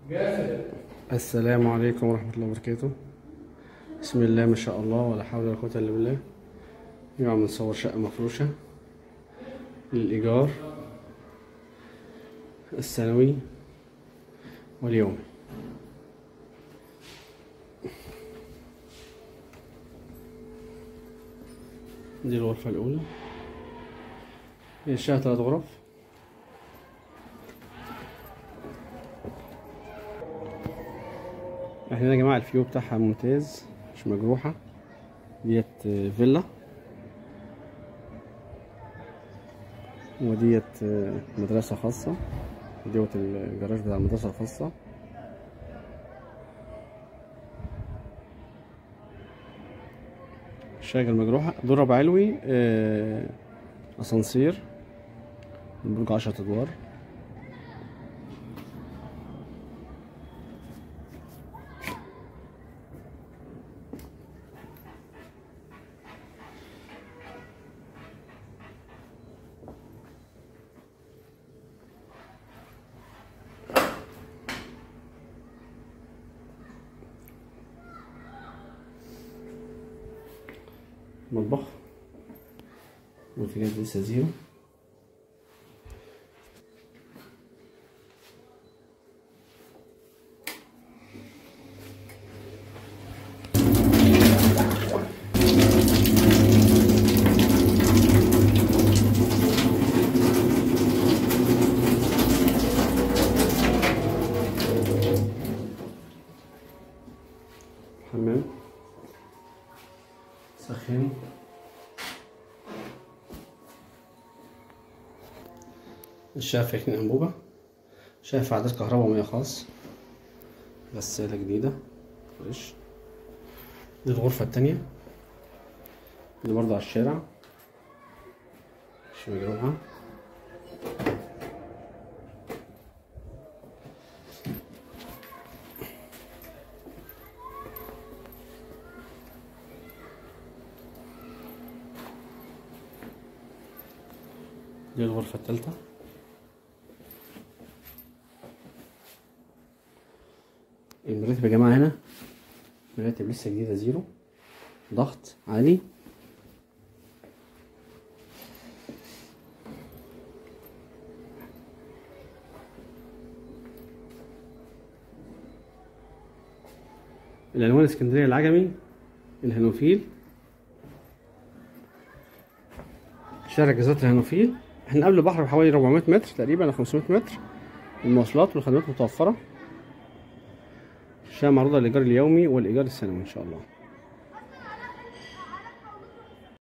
السلام عليكم ورحمة الله وبركاته. بسم الله ما شاء الله ولا حول ولا قوة إلا بالله. اليوم بنصور شقة مفروشة للإيجار السنوي واليومي. دي الغرفة الأولى، هي الشقة 3 غرف. احنا هنا يا جماعة الفيو بتاعها ممتاز، مش مجروحة. ديت فيلا وديت مدرسة خاصة، وديت الجراج بتاع المدرسة الخاصة. شاجر مجروحة، دور ربع علوي، اسانسير، البرج 10 ادوار. مطبخ والفيجات لسه زيرو. حمام سخان، الشقة فيها 2 أنبوبة، شقة عدد كهرباء ومياه خاص، غسالة جديدة فريش. دي الغرفة التانية اللي برضه على الشارع، مش مجروحة. دي الغرفة التالتة. المراتب يا جماعة هنا مراتب لسه جديدة زيرو، ضغط عالي. العنوان اسكندرية العجمي، الهانوفيل، شارع جزيرة الهانوفيل. احنا قبل البحر بحوالي 400 متر تقريبا او 500 متر. المواصلات والخدمات متوفرة. الشقة معروضة للإيجار اليومي والإيجار السنوي إن شاء الله.